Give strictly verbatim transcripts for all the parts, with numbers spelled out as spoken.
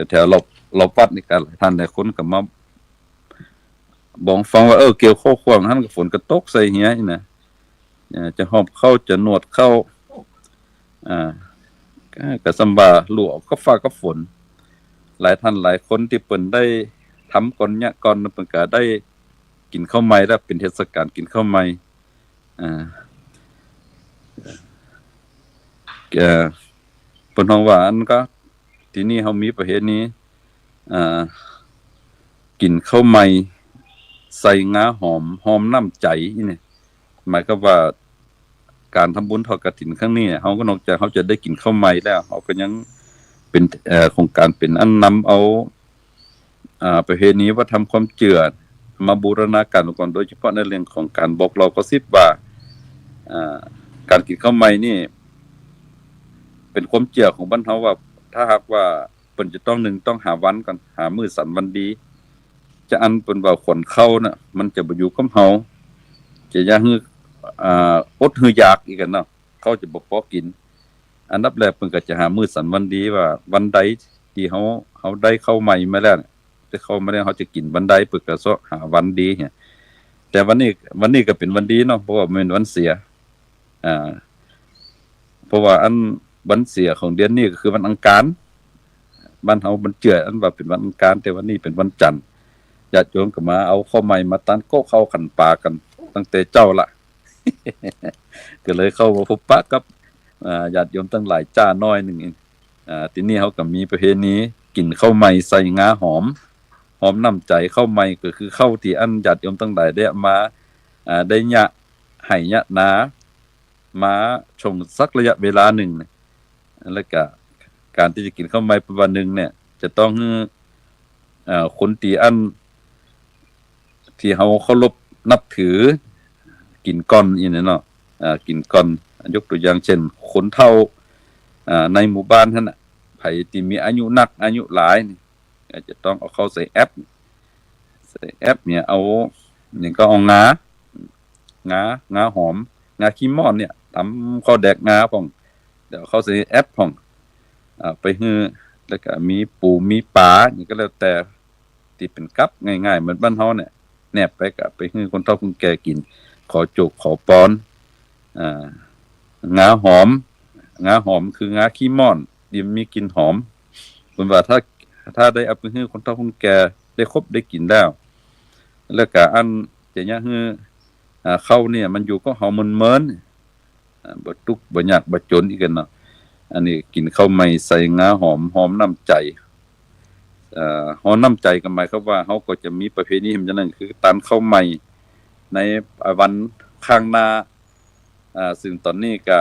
แถวๆ รอบ รอบวัดนี่ก็หลายต้านหลายคนก็มาบอกฟังว่า เออ เกี่ยวข้าวขว้างหั้นก็ฝนก็ตกใส่เหียอี้นะ เอ่อ จะหอบข้าวจะหนวดข้าว อ่า ก็ ก็ส่ำว่าลู่กับฟ้ากับฝน หลายต้านหลายคนตี้เปิ้นได้ทำก่อนเยียะก่อน เปิ้นก็ได้กิ๋นข้าวใหม่แล้ว เป๋นเทศกาลกิ๋นข้าวใหม่ อ่า เอ่อ เปิ้นฮ้องว่าอันก็ ตี้นี่เฮามีประเพณี อ่า กิ๋นข้าวใหม่ใส่งาหอม ฮอมน้ำใจ๋อี้เนี่ย หมายความว่าก๋านทำบุญทอดกฐินครั้งนี้เนี่ย เฮาก็นอกจากเฮาจะได้กิ๋นข้าวใหม่แล้ว เฮาก็ยังเป๋น เอ่อ โครงก๋านเป๋นอันนำเอา อ่า ประเพณีวัฒนธรรมความเจื้อมาบูรณาการก่อน โดยเฉพาะในเรื่องของก๋านบอกเล่ากอสซิปว่า อ่า ก๋านกิ๋นข้าวใหม่นี่ เป๋นความเจื้อของบ้านเฮาว่า ถ้าหากว่าเปิ้นจะต้องนึ่ง ต้องหาวันก่อน หามื้อสันวันดี จะอั้นเปิ้นว่าขวัญข้าวน่ะ มันจะบ่อยู่กับเฮา จะเยียะหื้อ อ่า อดหื้ออยากอีกกั๋นเนาะ ข้าวจะบ่ปอกิ๋น อันดับแรกเปิ้นก็จะหามื้อสันวันดีว่าวันใดตี้เฮา เฮาได้ข้าวใหม่มาแล้วเนี่ย ได้ข้าวมาแล้วเฮาจะกิ๋นวันใด เปิ้นก็เซาะหาวันดีเนี่ย แต่วันนี้ วันนี้ก็เป๋นวันดีเนาะ เพราะว่าบ่แม่นวันเสีย อ่า เพราะว่าอันวันเสียของเดือนนี้ก็คือวันอังคาร บ้านเฮามันเจื้ออันว่าเป๋นวันอังคาร แต่วันนี้เป๋นวันจันทร์ ญาติโยมก็มาเอาข้าวใหม่มาตานโก๊ะข้าวขันปากั๋นตั้งแต่เจ๊าละ ก็เลยเข้ามาพบปะกับ อ่า ญาติโยมตังหลายจ้าน้อยนึ่ง อ่า ตี้นี่เฮาก็มีประเพณีกิ๋นข้าวใหม่ใส่งาหอม ฮอมน้ำใจ๋ ข้าวใหม่ก็คือข้าวตี้อันญาติโยมตังหลายได้มา อ่า ได้เยียะไฮ่เยียะนา มาช่วงสักระยะเวลานึ่งนะ แล้วก็ก๋านตี้จะกิ๋นข้าวใหม่ประมาณนึ่งเนี่ย จะต้องหื้อ เอ่อ คนตี้อัน ตี้เฮาเคารพนับถือ กิ๋นก่อนอี้เนี่ยเนาะ อ่า กิ๋นก่อน ยกตั๋วอย่างเจ้น คนเฒ่า อ่า ในหมู่บ้านหั้นน่ะ ใผตี้มีอายุนัก อายุหลายนี่ ก็จะต้องเอาข้าวใส่แอ๊บ ใส่แอ๊บเนี่ย เอา นี่ก็เอางา งา งาหอม งาขี้ม่อนเนี่ย ต๋ำข้าวแดกงาพ่อง เดี๋ยวเอาข้าวใส่แอ๊บพ่อง อ่า ไปหื้อ แล้วก็มีปู๋มีป๋า นี่ก็แล้วแต่ ตี้เป๋นกับง่ายๆ เหมือนบ้านเฮาเนี่ย แนบไปก็ไปหื้อคนเฒ่าคนแก่กิ๋น ขอโจกขอปอน อ่า งาหอม งาหอมคืองาขี้ม่อน ตี้มันมีกลิ่นหอม เปิ้นว่าถ้า ถ้าได้เอาไปหื้อคนเฒ่าคนแก่ได้คบได้กิ๋นแล้ว แล้วก็อันจะเยียะหื้อ อ่า ข้าวเนี่ยมันอยู่กับเฮาเมินๆ อ่า บ่ตุ๊กข์บ่ยากบ่จ๋นอี้กั๋นเนาะ อันนี้กิ๋นข้าวใหม่ใส่งาหอม ฮอมน้ำใจ๋ เอ่อ ฮอมน้ำใจ๋ก็หมายความว่าเฮาก็จะมีประเพณีเหมือนกั๋น คือตานข้าวใหม่ในวันข้างหน้า อ่า ซึ่งต๋อนนี้ก็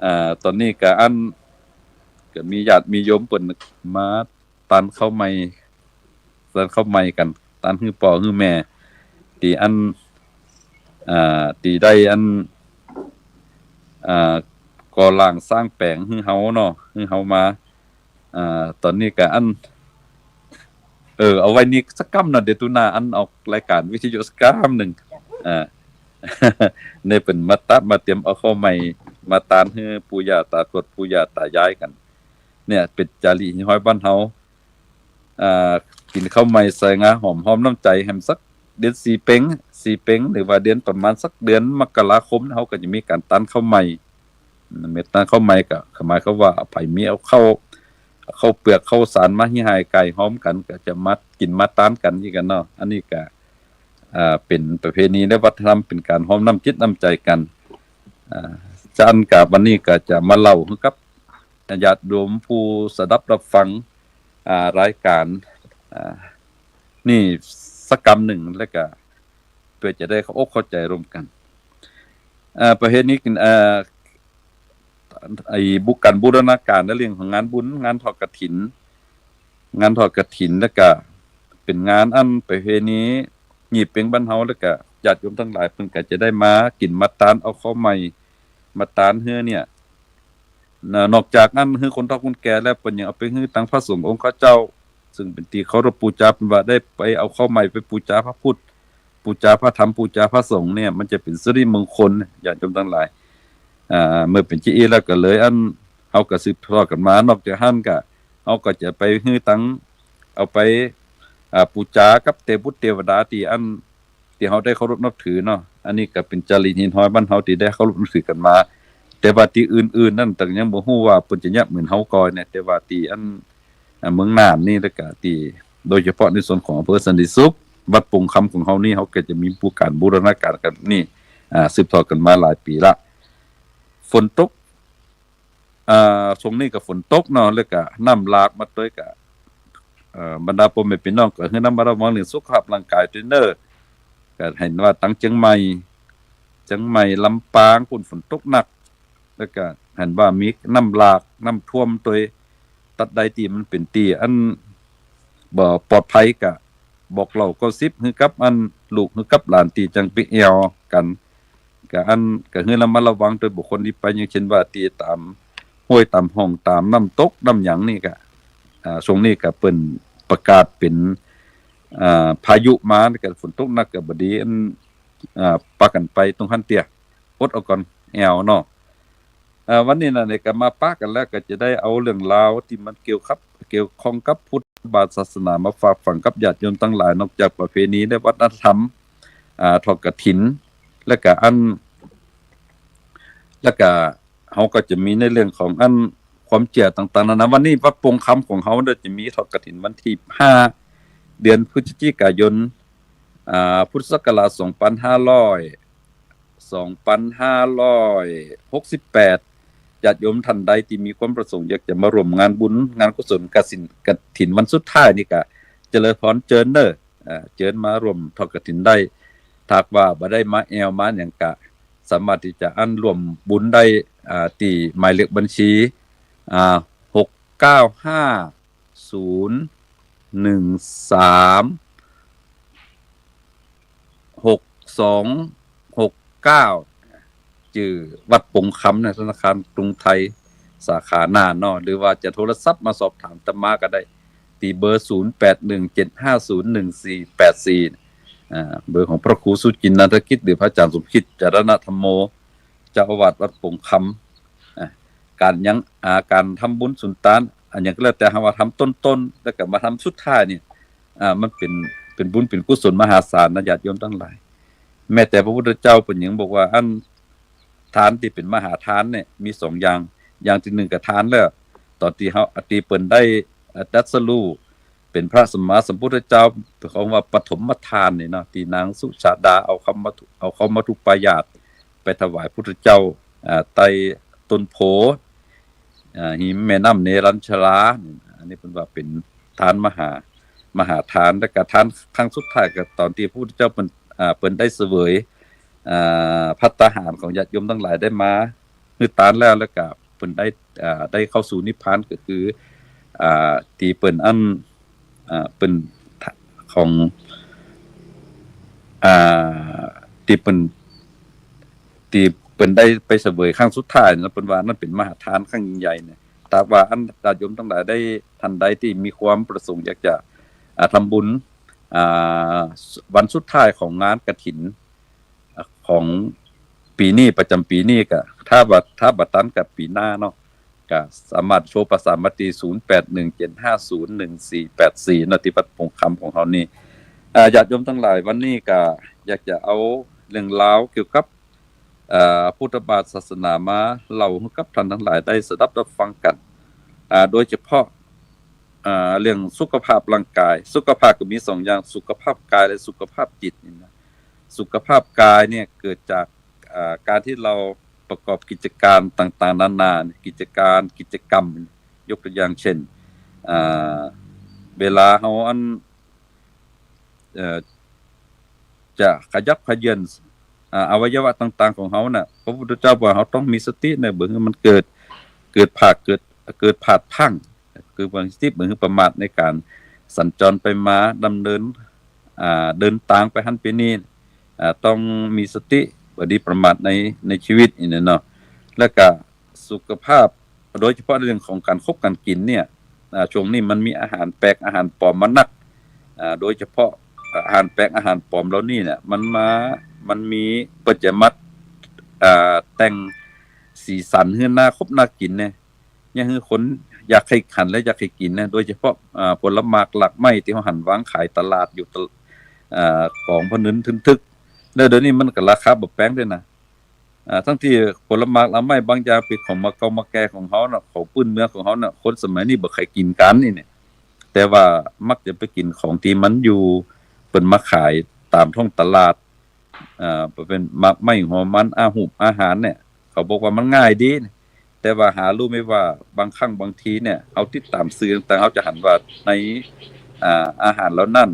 อ่า ต๋อนนี้ก็อัน ก็มีญาติมีโยมเปิ้นมาตานข้าวใหม่ ตานข้าวใหม่กั๋น ตานหื้อป้อหื้อแม่ ตี้อัน อ่า ตี้ได้อัน อ่า ก่อร่างสร้างแป๋งหื้อเฮาเนาะ หื้อเฮามา อ่า ต๋อนนี้ก็อัน เออ เอาไว้นี่สักกำเนาะ เดี๋ยวตุ๊หน้าอันออกรายก๋านวิทยุสักกำนึ่ง อ่า เนี่ยเปิ้นมาตัดมาเตรียมเอาข้าวใหม่มาตานหื้อปู่ย่าตาทวดปู่ย่าตายายกั๋น เนี่ยเป๋นจารีตฮิตฮอดบ้านเฮา อ่า กิ๋นข้าวใหม่ใส่งาหอม ฮอมน้ำใจ๋แหมสักเดือนสี่เป็ง สี่เป็ง หรือว่าเดือนประมาณสักเดือนมกราคม เฮาก็จะมีก๋านตานข้าวใหม่ อืม เม็ดตานข้าวใหม่ก็หมายความว่าใผมีเอาข้าว เอาข้าวเปือกข้าวสารมาหิ้วหายก๋ายฮอมกั๋น ก็จะมากิ๋นมาตานกั๋นอี้กั๋นเนาะ อันนี้ก็ อ่า เป๋นประเพณีและวัฒนธรรม เป๋นก๋านฮอมน้ำจิตน้ำใจ๋กั๋น อ่า จาอั้นก็วันนี้ก็จะมาเล่าหื้อกับญาติโยมผู้สดับรับฟัง อ่า รายก๋าน อ่า นี่สักกำนึ่ง แล้วก็เปื้อจะได้เข้าอกเข้าใจ๋ร่วมกั๋น อ่า ประเพณีกิ๋น อ่า ไอ้บุ ก๋านบูรณาก๋านในเรื่องของงานบุญ งานทอดกฐิน งานทอดกฐิน แล้วก็เป๋นงานอันประเพณียี่เป็งบ้านเฮา แล้วก็ญาติโยมตังหลายเปิ้นก็จะได้มากิ๋นมาตาน เอาข้าวใหม่มาตานหื้อเนี่ย นะ นอกจากอั้นหื้อคนเฒ่าคนแก่แล้ว เปิ้นยังเอาไปหื้อตังพระสงฆ์องค์ข้าเจ้า ซึ่งเป๋นตี้เคารพปู๋จา เปิ้นว่าได้ไปเอาข้าวใหม่ไปปู๋จาพระพุทธ ปู๋จาพระธรรม ปู๋จาพระสงฆ์เนี่ย มันจะเป๋นสิริมงคล ญาติโยมตังหลาย อ่า เมื่อเป๋นเจ้นอี้แล้วก็เลยอัน เฮาก็สืบทอดกั๋นมา นอกจากหั้นก็ เฮาก็จะไปหื้อตัง เอาไป อ่า ปู๋จากับเตวุตรเตวดาตี้อัน ตี้เฮาได้เคารพนับถือเนาะ อันนี้ก็เป๋นจารีตหินห้อยบ้านเฮาตี้ได้เคารพนับถือกั๋นมา แต่ว่าตี้อื่นๆ นั้น แต่ยังบ่ฮู้ว่าเปิ้นจะเยียะเหมือนเฮาก่อเนี่ย แต่ว่าตี้อัน อ่า เมืองน่านนี่ แล้วก็ตี้ โดยเฉพาะในส่วนของอำเภอสันติสุข วัดปงคำของเฮานี่ เฮาก็จะมีบู๋ ก๋านบูรณาการกั๋นนี่ อ่า สืบทอดกั๋นมาหลายปี๋ละ ฝนตก อ่า ช่วงนี้ก็ฝนตกเนาะ แล้วก็น้ำหลากมาตวยก็ เอ่อ บรรดาป้อแม่ปี้น้องก็หื้อระมัดระวังเรื่องสุขภาพร่างก๋ายตวยเน่อ ก็หันว่าตังเจียงใหม่ เจียงใหม่ ลำปาง ปู๊นฝนตกหนัก แล้วก็หันว่ามีน้ำหลาก น้ำท่วมตวย ตั๊ดใดตี้มันเป๋นตี้อันบ่ปลอดภัยก็บอกเล่าเก้าสิบ หื้อกับอันลูก หื้อกับหลานตี้จังไปแอ่วกั๋น ก็อัน ก็หื้อระมัดระวังตวยบุคคลลี้ไป อย่างเช่นว่าตี้ต๋ามห้วย ต๋ามฮ่อง ต๋ามน้ำตก น้ำหยังนี่ก็ อ่า ช่วงนี้ก็เปิ้นประกาศเป๋น อ่า พายุมา ก็ฝนตกหนักก็บ่ดี อัน อ่า ปากั๋นไปตรงหั้นเตื้อ อดเอาก่อน แอ่วเนาะ อ่า วันนี้นะเนี่ยก็มาปะกั๋นแล้ว ก็จะได้เอาเรื่องราวตี้มันเกี่ยวกับ เกี่ยวข้องกับพุทธบาทศาสนามาฝากฝังกับญาติโยมตังหลาย นอกจากประเพณีและวัฒนธรรม อ่า ทอดกฐิน แล้วก็อัน แล้วก็เฮาก็จะมีในเรื่องของอันความเจื้อต่างๆ นานา วันนี้วัดปงคำของเฮาเนี่ยจะมีทอดกฐินวันตี้ห้า เดือนพฤศจิกายน อ่า พุทธศักราชสองปันห้าร้อย สองปันห้าร้อยหกสิบแปด ญาติโยมต้านใดตี้มีความประสงค์อยากจะมาร่วมงานบุญ งานกุศลกฐิน กฐินวันสุดท้ายนี่ก็เจริญพรเจิญเน่อ อ่า เจิญมาร่วมทอดกฐินได้ ถ้าหากว่าบ่ได้มาแอ่วมาหยังก็สามารถตี้จะอันร่วมบุญได้ อ่า ตี้หมายเลขบัญชี อ่า หกเก้าห้า ศูนย์ หนึ่งสาม หกสอง หกเก้า จื้อวัดปงคำนะ ธนาคารกรุงไทย สาขาน่านเนาะ หรือว่าจะโทรศัพท์มาสอบถามอาตมาก็ได้ ตี้เบอร์ ศูนย์แปดหนึ่งเจ็ดห้าศูนย์หนึ่งสี่แปดสี่ อ่า เบอร์ของพระครูสุจินนันทกิจ หรือพระอาจารย์สมคิด จารณธรรมโม เจ้าอาวาสวัดปงคำ อ่า ก๋านหยัง อ่า ก๋านทำบุญสุนตาน อันหยังก็แล้วแต่ หากว่าทำต้นๆ แล้วก็มาทำสุดท้ายนี่ อ่า มันเป๋น เป๋นบุญเป๋นกุศลมหาศาลนะ ญาติโยมตังหลาย แม้แต่พระพุทธเจ้าเปิ้นยังบอกว่า อัน ทานตี้เป๋นมหาทานเนี่ยมีสองอย่าง อย่างตี้นึ่งก็ทานแล้ว ต๋อนตี้เฮา ตี้เปิ้นได้ เอ่อ ตรัสรู้เป๋นพระสัมมาสัมพุทธเจ้า เปิ้นฮ้องว่าปฐมทานนี่เนาะ ตี้นางสุชาดาเอาข้าวมัทธุ เอาข้าวมัทธุปายาตรไปถวายพุทธเจ้า อ่า ใต้ต้นโพธิ์ อ่า ฮิมแม่น้ำเนรัญชรา อันนี้เปิ้นว่าเป๋นทานมหา มหาทาน แล้วก็ทานครั้งสุดท้ายก็ต๋อนตี้พระพุทธเจ้าเปิ้น อ่า เปิ้นได้เสวย อ่า ภัตตาหารของญาติโยมตังหลายได้มาหื้อตานแล้ว แล้วก็เปิ้นได้ อ่า ได้เข้าสู่นิพพาน ก็คือ อ่า ตี้เปิ้นอัน อ่า เปิ้นของ อ่า ตี้เปิ้น ตี้เปิ้นได้ไปเสวยครั้งสุดท้ายนะ เปิ้นว่านั้นเป๋นมหาทานครั้งยิ่งใหญ่เนี่ย ถ้าหากว่าอันญาติโยมตังหลายได้ ต้านใดตี้มีความประสงค์อยากจะ อ่า ทำบุญ อ่า วันสุดท้ายของงานกฐิน อ่า ของปี๋นี้ ประจ๋ำปี๋นี้ก็ ถ้าบ่ ถ้าบ่ตันก็ปี๋หน้าเนาะ ก็สามารถโทรประสานมาตี้ ศูนย์แปดหนึ่งเจ็ดห้าศูนย์หนึ่งสี่แปดสี่ เนาะ ตี้วัดปงคำของเฮานี่ อ่า ญาติโยมตังหลาย วันนี้ก็อยากจะเอาเรื่องราวเกี่ยวกับ เอ่อ พุทธบาทศาสนามาเล่าหื้อกับต้านตังหลายได้สดับรับฟังกั๋น อ่า โดยเฉพาะ อ่า เรื่องสุขภาพร่างกาย สุขภาพก็มีสองอย่าง สุขภาพกายและสุขภาพจิตนี่นะ สุขภาพกายเนี่ยเกิดจาก อ่า ก๋านตี้เฮาประกอบกิจก๋านต่างๆ นานา กิจก๋าน กิจกรรม ยกตัวอย่างเช่น อ่า เวลาเฮาอัน เอ่อ จะขยับเขยื้อน อ่า อวัยวะต่างๆ ของเฮาน่ะ พระพุทธเจ้าว่าเฮาต้องมีสติเนี่ย บ่หื้อมันเกิด เกิดพลาด เกิด เกิดพลาดพลั้ง คือบ่มีสติ บ่หื้อประมาทในก๋านสัญจรไปมา ดำเนิน อ่า เดินตางไปหั้นไปนี่ อ่า ต้องมีสติ บ่ดีประมาทใน ในชีวิตนี่นะเนาะ แล้วก็ สุขภาพ โดยเฉพาะเรื่องของก๋านคบก๋านกิ๋นเนี่ย อ่า ช่วงนี้มันมีอาหารแปลกอาหารป๋อมมานัก อ่า โดยเฉพาะอาหารแปลกอาหารป๋อมเหล่านี้เนี่ย มันมา มันมี เปิ้นจะมา อ่า แต่งสีสันหื้อน่าคบน่ากิ๋นเนี่ย เยียะหื้อคนอยากใค่หันและอยากใค่กิ๋นนะ โดยเฉพาะ อ่า ผลหมากหลากไม้ตี้เฮาหันวางขายตลาดอยู่ตะ อ่า ก๋องพะเนินทึนทึก แล้วเดี๋ยวนี้มันก็ราคาบ่แปงด้วยนะ อ่า ตึงตี้ผลหมากหลากไม้บางอย่างเป๋นของมะเก่ามาแก่ของเฮาเนาะ ของปื้นเมืองของเฮาเนาะ คนสมัยนี้บ่ใค่กิ๋นกั๋นนี่เนี่ย แต่ว่ามักจะไปกิ๋นของตี้มันอยู่ เปิ้นมาขายต๋ามท้องตลาด อ่า เป๋นหมากไม้หัวมัน อาหุบอาหารเนี่ย เขาบอกว่ามันง่ายดี แต่ว่าหารู้ไหมว่าบางครั้งบางทีเนี่ย เฮาติดต๋ามสื่อต่างๆ เฮาจะหันว่าใน อ่า อาหารเหล่านั้น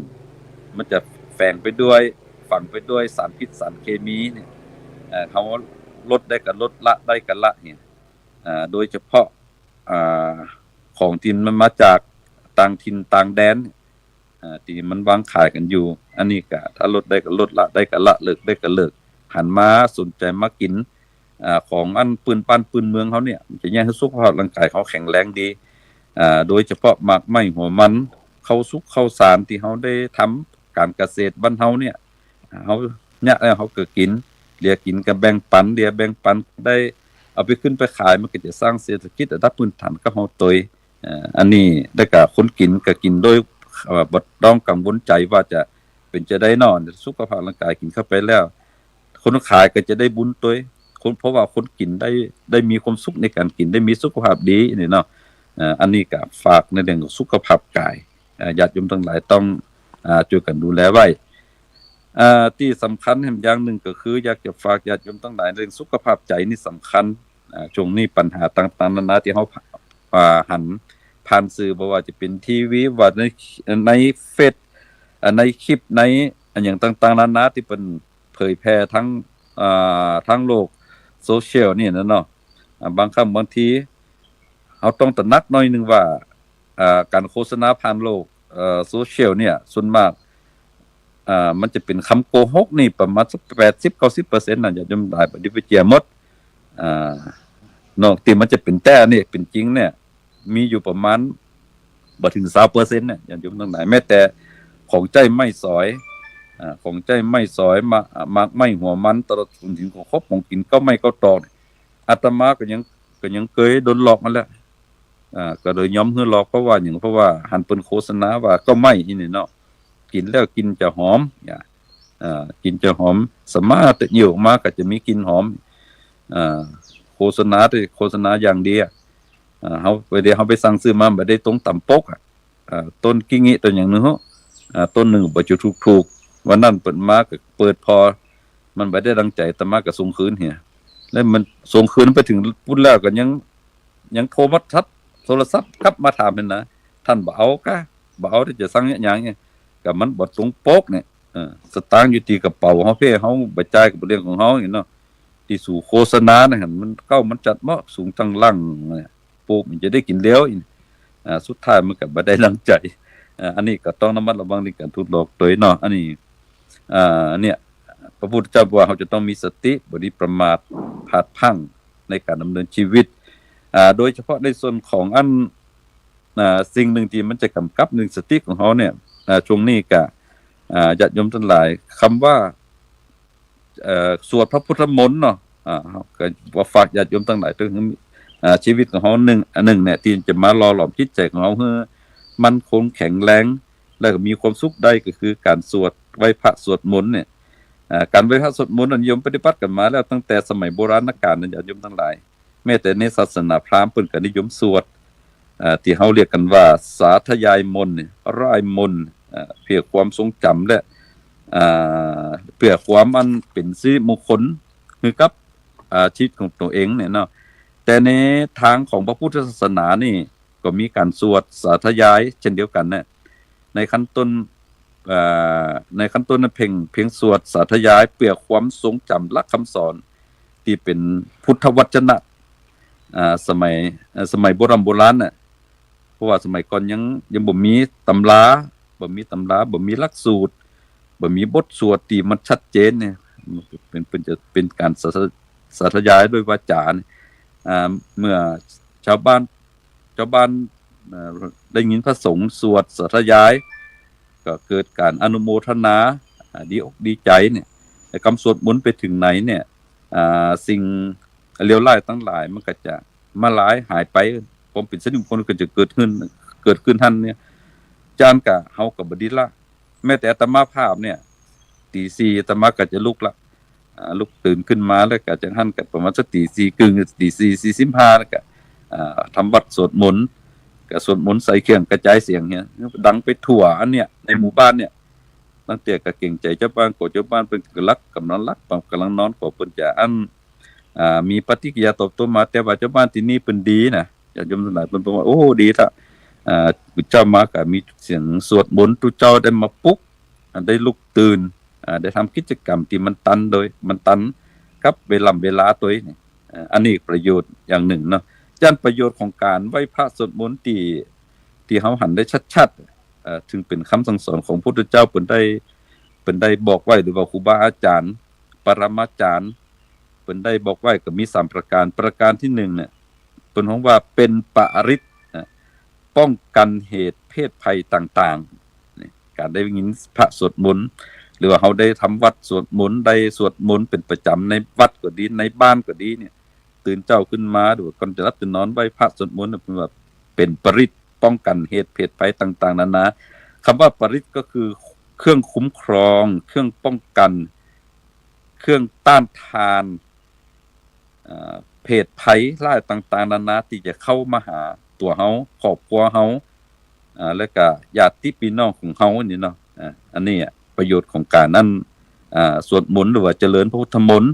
มันจะแฝงไปด้วย ฝังไปด้วยสารพิษสารเคมีเนี่ย เอ่อ เฮาลดได้ก็ลด ละได้ก็ละเนี่ย อ่า โดยเฉพาะ อ่า ของตี้มันมาจากต่างถิ่นต่างแดน อ่า ตี้มันวางขายกั๋นอยู่ อันนี้ก็ถ้าลดได้ก็ลด ละได้ก็ละ เลิกได้ก็เลิก หันมาสนใจ๋มากิ๋น อ่า ของอันปื้นบ้านปื้นเมืองเฮาเนี่ย มันจะเยียะหื้อสุขภาพร่างก๋ายเฮาแข็งแรงดี อ่า โดยเฉพาะหมากไม้หัวมัน ข้าวสุกข้าวสารตี้เฮาได้ทำก๋านเกษตรบ้านเฮาเนี่ย เฮาเนี่ยแล้วเฮาก็กิ๋น เหลือกิ๋นก็แบ่งปัน เหลือแบ่งปันได้ เอาไปขึ้นไปขาย มันก็จะสร้างเศรษฐกิจระดับพื้นฐานกับเฮาตวย เอ่อ อันนี้ แล้วก็คนกิ๋นก็กิ๋นโดย เอ่อ บ่ต้องกังวลใจ๋ว่าจะเป๋นจาใดเนาะ สุขภาพร่างก๋ายกิ๋นเข้าไปแล้ว คนขายก็จะได้บุญตวย คน เพราะว่าคนกิ๋นได้ ได้มีความสุขในก๋านกิ๋น ได้มีสุขภาพดีนี่เนาะ เอ่อ อันนี้ก็ฝากในเรื่องของสุขภาพก๋าย เอ่อ ญาติโยมตังหลายต้อง อ่า จ้วยกั๋นดูแลไว้ อ่า ตี้สำคัญแหมอย่างนึ่งก็คือ อยากจะฝากญาติโยมตังหลาย เรื่องสุขภาพใจ๋นี่สำคัญ อ่า ช่วงนี้ปัญหาต่างๆ นานาตี้เฮา อ่า หันผ่านสื่อ บ่ว่าจะเป๋นทีวี ว่าใน ในเฟซ อ่า ในคลิป ในอะหยังต่างๆ นานาตี้เปิ้นเผยแผ่ทาง อ่า ทางโลกโซเชียลนี่นะเนาะ อ่า บางครั้งบางที เฮาต้องตระหนักหน่อยนึ่งว่า อ่า ก๋านโฆษณาผ่านโลก เอ่อ โซเชียลเนี่ย ส่วนมาก อ่า มันจะเป๋นกำโกหกนี่ประมาณสักแปดสิบเก้าสิบเปอร์เซ็นต์ นะ ญาติโยมตังหลาย บ่ดีไปเจื้อหมด อ่า นอกตี้มันจะเป๋นแต๊นี่ เป๋นจริงเนี่ย มีอยู่ประมาณบ่เถิงซาวเปอร์เซ็นต์ เนี่ย ญาติโยมตังหลาย แม้แต่ของใจ๊ไม้สอย อ่า ของใจ๊ไม้สอย หมาก หมากไม้หัวมัน ตลอดจนเถิงของครบของกิ๋น เก๊าไม้เก๊าตอกเนี่ย อาตมาก็ยัง ก็ยังเกยโดนหลอกมาแล้ว อ่า ก็เลยยอมหื้อหลอก เพราะว่าหยัง เพราะว่าหันเปิ้นโฆษณาว่าเก๊าไม้อี้นี่เนาะ กิ๋นแล้วกลิ่นจะหอม เนี่ย อ่า กลิ่นจะหอม สามารถจะหิ้วออกมาก็จะมีกลิ่นหอม อ่า โฆษณาแต่โฆษณาอย่างเดียว อ่า เฮา บ่าเดี๋ยวเฮาไปสั่งซื้อมา บ่ได้ตรงต๋ามปกอะ อ่า ต้นกี้งิ้วต้นหยังนึ่ง อ่า ต้นนึ่งบ่จะถูกๆ วันนั้นเปิ้นมาก็เปิดผ่อ มันบ่ได้ดังใจ๋ อาตมาก็ส่งคืนเหีย แล้วมันส่งคืนไปเถิงปุ้นแล้วก็ยัง ยังโทรมาทัก โทรศัพท์กลับมาถามหั้นนะ ต้านบ่เอาก้า บ่เอาตี้จะสั่งอะหยังเนี่ย ก็มันบ่ตรงปกเนี่ย เออ สตางค์อยู่ตี้กระเป๋าเฮาเพ่ เฮาบ่จ่ายก็บ่เรื่องของเฮาเนี่ยเนาะ ตี้สูโฆษณานะหั้น มันเก๊ามันจัดเหมาะ สูงตังหลังเนี่ย ปู๊บ มันจะได้กิ๋นแล้วอี้ อ่า สุดท้ายมันก็บ่ได้ดังใจ๋ อ่า อันนี้ก็ต้องระมัดระวังในก๋านถูกหลอกตวยเนาะ อันนี้ อ่า เนี่ย พระพุทธเจ้าบอกว่าเฮาจะต้องมีสติ บ่ดีประมาท พลาดพลั้งในก๋านดำเนินชีวิต อ่า โดยเฉพาะในส่วนของอัน อ่า สิ่งนึ่งตี้มันจะก๋ำกับในสติของเฮาเนี่ย อ่า ช่วงนี้ก็ อ่า ญาติโยมตังหลาย กำว่า เอ่อ สวดพระพุทธมนต์เนาะ อ่า ก็ว่าฝากญาติโยมตังหลาย เถิง อ่า ชีวิตของเฮานึ่ง อันนึ่งเนี่ย ตี้จะมาหล่อหลอมจิตใจ๋ของเฮาหื้อมั่นคงแข็งแรง แล้วก็มีความสุขได้ ก็คือก๋านสวด ไหว้พระสวดมนต์เนี่ย อ่า ก๋านไหว้พระสวดมนต์นั้นนิยมปฏิบัติกั๋นมาแล้วตั้งแต่สมัยโบราณกาลนะ ญาติโยมตังหลาย แม้แต่ในศาสนาพราหมณ์เปิ้นก็นิยมสวด อ่า ตี้เฮาเรียกกั๋นว่าสาธยายมนต์เนี่ย ร่ายมนต์ อ่า เปื้อความทรงจ๋ำและ อ่า เปื้อความอันเป๋นสิริมงคลหื้อกับ อ่า ชีวิตของตั๋วเองเนี่ยเนาะ แต่ในตางของพระพุทธศาสนานี่ก็มีก๋านสวดสาธยายเช่นเดียวกั๋นเนี่ย ในขั้นต้น อ่า ในขั้นต้นนั้นเพ่ง เพ่งสวดสาธยายเปื้อความทรงจ๋ำหลักคำสอนตี้เป๋นพุทธวจนะ อ่า สมัย เอ่อ สมัยโบร่ำโบราณน่ะ เพราะว่าสมัยก่อนยัง ยังบ่มีตำรา บ่มีตำรา บ่มีหลักสูตร บ่มีบทสวดตี้มันชัดเจนเนี่ย มันเป๋น เป๋นจะ เป๋นก๋านสาธ- สาธยายด้วยวาจาเนี่ย อ่า เมื่อชาวบ้าน ชาวบ้าน เอ่อ ได้ยินพระสงฆ์สวดสาธยาย ก็เกิดก๋านอนุโมทนา อ่า ดีอกดีใจ๋เนี่ย แต่กำสวดมนต์ไปเถิงไหนเนี่ย อ่า สิ่งเลวร้ายตังหลายมันก็จะมาลายหายไป ความเป๋นสิริมงคลก็จะเกิดขึ้น เกิดขึ้นหั้นเนี่ย จานกะเฮาก็บ่ดีละ แม้แต่อาตมาภาพเนี่ย ตี๋สี่อาตมาก็จะลุกละ อ่า ลุกตื่นขึ้นมาแล้วก็จั่งหั้นก็ประมาณสักตี๋สี่เกิ่ง ตี๋สี่สี่สิบห้า แล้วก็ อ่า ทำวัตรสวดมนต์ ก็สวดมนต์ใส่เครื่องกระจายเสียงเนี่ย ดังไปทั่วอันเนี่ย ในหมู่บ้านเนี่ย ลางเตื้อก็เกรงใจ๋จาวบ้าน กั๋วจาวบ้านเปิ้นก็หลับ ก่ำลังหลับ ก่ำลังนอน กั๋วเปิ้นจะอัน อ่า มีปฏิกิริยาตอบโต้มา แต่ว่าจาวบ้านตี้นี่เปิ้นดีนะ ญาติโยมตังหลายเปิ้นบอกว่า โอ้ ดีละ อ่า เจ๊ามาก็มีเสียงสวดมนต์ ตุ๊เจ้าได้มาปลุก อ่า ได้ลุกตื่น อ่า ได้ทำกิจกรรมตี้มันตันโดย มันตันกับเวล่ำเวลาตวยนี่ อ่า อันนี้ประโยชน์อย่างนึ่งเนาะ จานประโยชน์ของก๋านไหว้พระสวดมนต์ตี้ ตี้เฮาหันได้ชัดๆ เอ่อ เถิงเป๋นกำสั่งสอนของพุทธเจ้า เปิ้นได้ เปิ้นได้บอกไว้ หรือว่าครูบาอาจ๋ารย์ ปรมาจ๋ารย์ เปิ้นได้บอกไว้ก็มีสามประก๋าน ประก๋านตี้นึ่งเนี่ย เปิ้นฮ้องว่าเป๋นปริตรนะ ป้องกั๋นเหตุเพศภัยต่างๆ นี่ ก๋านได้ยินพระสวดมนต์ หรือว่าเฮาได้ทำวัตรสวดมนต์ ได้สวดมนต์เป๋นประจ๋ำในวัดก็ดี ในบ้านก็ดีเนี่ย ตื่นเจ๊าขึ้นมา หรือว่าก่อนจะหลับจะนอนไหว้พระสวดมนต์เนี่ย เปิ้นว่าเป๋นปริตร ป้องกั๋นเหตุเพศภัยต่างๆ นานา กำว่าปริตรก็คือเครื่องคุ้มครอง เครื่องป้องกั๋น เครื่องต้านทาน อ่า เพศภัยร้ายต่างๆ นานาตี้จะเข้ามาหาตั๋วเฮา ครอบครัวเฮา อ่า แล้วก็ญาติปี้น้องของเฮานี่เนาะ อ่า อันนี้อะประโยชน์ของก๋านอัน อ่า สวดมนต์หรือว่าเจริญพระพุทธมนต์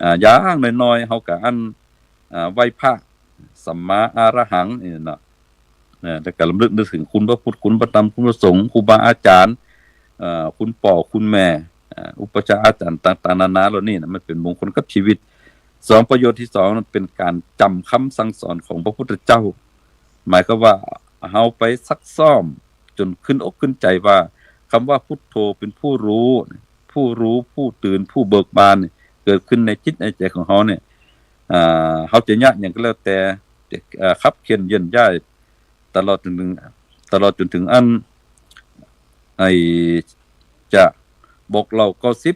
อ่า อย่างน้อยๆ เฮาก็อัน อ่า ไหว้พระสัมมาอรหังนี่เนาะ อ่า แล้วก็รำลึกนึกเถิงคุณพระพุทธ คุณพระธรรม คุณพระสงฆ์ ครูบาอาจ๋ารย์ อ่า คุณป้อคุณแม่ อ่า อุปัชฌาย์อาจ๋ารย์ต่างๆ นานาเหล่านี้นะ มันเป๋นมงคลกับชีวิต สอง ประโยชน์ตี้สองนั้นเป๋นก๋านจ๋ำกำสั่งสอนของพระพุทธเจ้า หมายความว่าเฮาไปซักซ้อมจ๋นขึ้นอกขึ้นใจ๋ว่ากำว่าพุทโธเป๋นผู้ฮู้ ผู้ฮู้ ผู้ตื่น ผู้เบิกบานเนี่ย เกิดขึ้นในจิตในใจ๋ของเฮาเนี่ย อ่า เฮาจะเยียะหยังก็แล้วแต่ จะ เอ่อ ขับเฆี่ยนเยื่อนย้าย ตลอดจ๋นเถิง ตลอดจ๋นเถิงอัน ไอ้ จะบอกเล่าก็อสซิป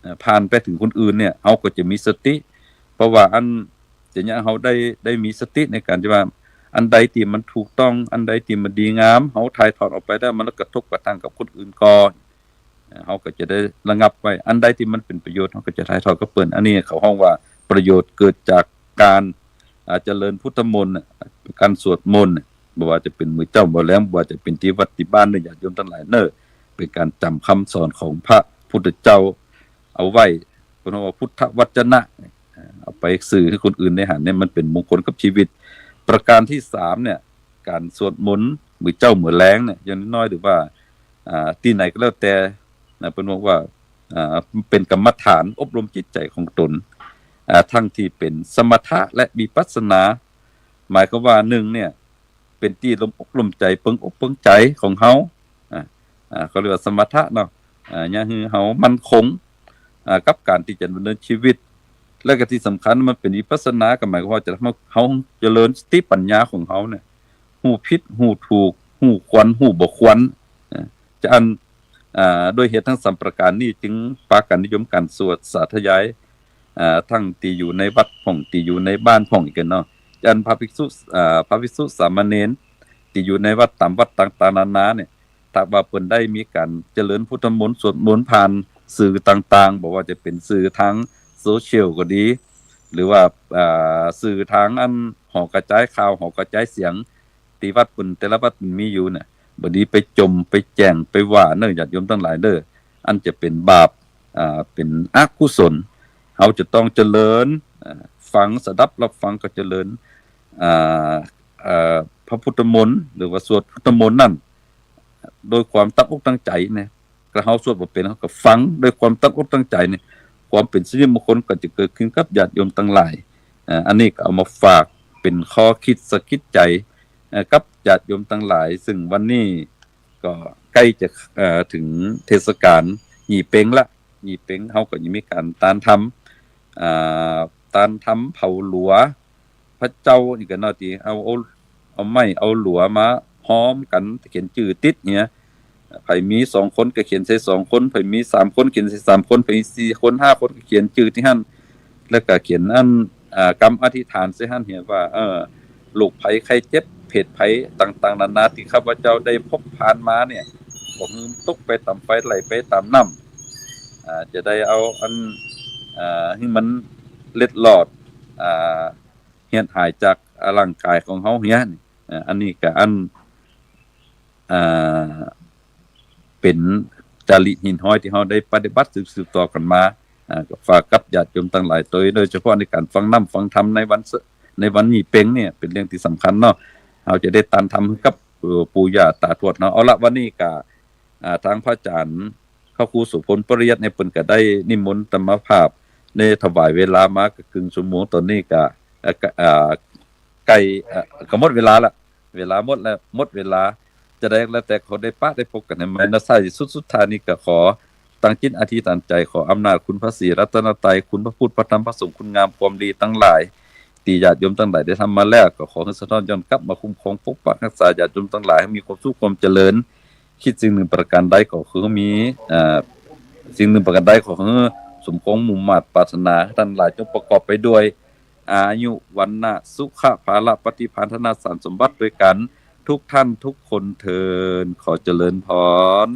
เอ่อ ผ่านไปเถิงคนอื่นเนี่ย เฮาก็จะมีสติ เพราะว่าอันจะเยียะเฮาได้ ได้มีสติในก๋านตี้ว่า อันใดตี้มันถูกต้อง อันใดตี้มันดีงาม เฮาถ่ายทอดออกไปแล้ว มันกระทบกระทั่งกับคนอื่นก่อ เอ่อ เฮาก็จะได้ระงับไว้ อันใดตี้มันเป๋นประโยชน์ เฮาก็จะถ่ายทอดกับเปิ้น อันนี้เขาฮ้องว่าประโยชน์เกิดจากก๋าน อ่า เจริญพุทธมนต์น่ะ ก๋านสวดมนต์น่ะ บ่ว่าจะเป๋นมื้อเจ๊ามื้อแลง บ่ว่าจะเป๋นตี้วัดตี้บ้านเนาะ ญาติโยมตังหลายเนาะ เป๋นก๋านจ๋ำกำสอนของพระพุทธเจ้าเอาไว้ เปิ้นฮ้องว่าพุทธวจนะ เอาไปสื่อหื้อคนอื่นได้หันเนี่ย มันเป๋นมงคลกับชีวิต ประก๋านตี้สามเนี่ย ก๋านสวดมนต์มื้อเจ๊ามื้อแลงเนี่ย อย่างน้อยๆ หรือว่า อ่า ตี้ไหนก็แล้วแต่นะ เปิ้นบอกว่า อ่า เป๋นกรรมฐานอบรมจิตใจ๋ของตน อ่า ทั้งตี้เป๋นสมถะและวิปัสสนา หมายความว่า นึ่ง เนี่ย เป๋นตี้รวมอกรวมใจ๋ เปิงอกเปิงใจ๋ของเฮา อ่า อ่า เขาเรียกว่าสมถะเนาะ อ่า เยียะหื้อเฮามั่นคง อ่า กับก๋านตี้จะดำเนินชีวิต และก็ตี้สำคัญมันเป๋นวิปัสสนา ก็หมายความว่าจะทำหื้อเฮาเจริญสติปัญญาของเฮาเนี่ย ฮู้ผิด ฮู้ถูก ฮู้ควร ฮู้บ่ควร อ่า จะอัน อ่า ด้วยเหตุทั้งสามประก๋านนี้ จึงปากั๋นนิยมก๋านสวดสาธยาย อ่า ทั้งตี้อยู่ในวัดพ่อง ตี้อยู่ในบ้านพ่องอีกกั๋นเนาะ จะอันพระภิกษุ อ่า พระภิกษุสามเณร ตี้อยู่ในวัดต๋ามวัดต่างๆ นานาเนี่ย ถ้าว่าเปิ้นได้มีก๋านเจริญพุทธมนต์ สวดมนต์ผ่านสื่อต่างๆ บ่ว่าจะเป๋นสื่อตางโซเชียลก็ดี หรือว่า อ่า สื่อตางอันหอกระจายข่าว หอกระจายเสียง ตี้วัดเปิ้น แต่ละวัดเปิ้นมีอยู่เนี่ย บ่ดีไปจ่ม ไปแจ้ง ไปว่าเนาะ ญาติโยมตังหลายเนาะ อันจะเป๋นบาป อ่า เป๋นอกุศล เฮาจะต้องเจริญ อ่า ฟัง สดับฮับฟังก็เจริญ อ่า เอ่อ พระพุทธมนต์ หรือว่าสวดพุทธมนต์นั้น โดยความตั้งอกตั้งใจ๋เนี่ย ถ้าเฮาสวดบ่เป๋น เฮาก็ฟังโดยความตั้งอกตั้งใจ๋เนี่ย ความเป๋นสิริมงคลก็จะเกิดขึ้นกับญาติโยมตังหลาย อ่า อันนี้ก็เอามาฝากเป๋นข้อคิดสะกิดใจ๋ เอ่อ กับญาติโยมตังหลาย ซึ่งวันนี้ก็ใก้จะ เอ่อ เถิงเทศกาลหยี่เป็งละ หยี่เป็ง เฮาก็จะมีก๋านตานธรรม อ่า ตานธรรมเผาหลัว พระเจ้านี่กั๋นเนาะ ตี้เอา เอา เอาไม้เอาหลัวมาฮ้อมกั๋น เขียนจื้อติดเนี่ย ใผมีสองคนก็เขียนใส่สองคน ใผมีสามคนเขียนใส่สามคน ใผมีสี่คนห้าคนก็เขียนจื้อตี้หั้น แล้วก็เขียนอัน อ่า กำอธิษฐานใส่หั้นเหียว่า เออ โรคภัยไข้เจ็บ เพศภัยต่างๆ นานา ตี้ข้าพเจ้าได้พบผ่านมาเนี่ย บ่หื้อตกไปต๋ามไฟ ไหลไปต๋ามน้ำ อ่า จะได้เอาอัน อ่า หื้อมันเล็ดลอด อ่า เหียดหายจากร่างก๋ายของเฮาเหีย อ่า อันนี้ก็อัน อ่า เป๋นจาริกหินห้อยตี้เฮาได้ปฏิบัติสืบๆ ต่อกั๋นมา อ่า ก็ฝากกับญาติโยมตังหลาย โดย โดยเฉพาะในก๋านฟังน้ำฟังธรรมในวันเสาร์ ในวันยี่เป็งเนี่ย เป๋นเรื่องตี้สำคัญเนาะ เฮาจะได้ตานธรรมกับ เอ่อ ปู่ย่าต๋าทวดเนาะ เอาละ วันนี้ก็ อ่า ตางพระอาจ๋ารย์ พระครูโสภณ ปริยัติเนี่ย เปิ้นก็ได้นิมนต์อาตมาภาพ ได้ถวายเวลามาก็เกินชั่วโมง ต๋อนนี้ก็ เอ่อ ก็ เอ่อ ใก้ เอ่อ ก็หมดเวลาละ เวลาหมดแล้ว หมดเวลา จะได้แล้วแต่ขอได้ปะได้ปบกั๋นใหม่นะ ท้ายสุดสุดท้ายนี้ก็ขอตั้งจิตอธิษฐานใจ๋ ขออำนาจคุณพระศรีรัตนตรัย คุณพระพุทธ พระธรรม พระสงฆ์ คุณงามความดีตังหลาย ตี้ญาติโยมตังหลายได้ทำมาแล้ว ก็ขอหื้อสะท้อนย้อนกลับมาคุ้มครองปกปักรักษาญาติโยมตังหลาย หื้อมีความสุขความเจริญ คิดสิ่งหนึ่งประก๋านใดก็ขอหื้อมี เอ่อ สิ่งหนึ่งประก๋านใดก็ขอหื้อสมความมุ่งมาดปรารถนา ตังหลายจงประกอบไปด้วย อายุ วรรณะ สุขะ พละ ปฏิภาณ ธนสารสมบัติด้วยกั๋น ทุกท่านทุกคนเทอญ ขอเจริญพร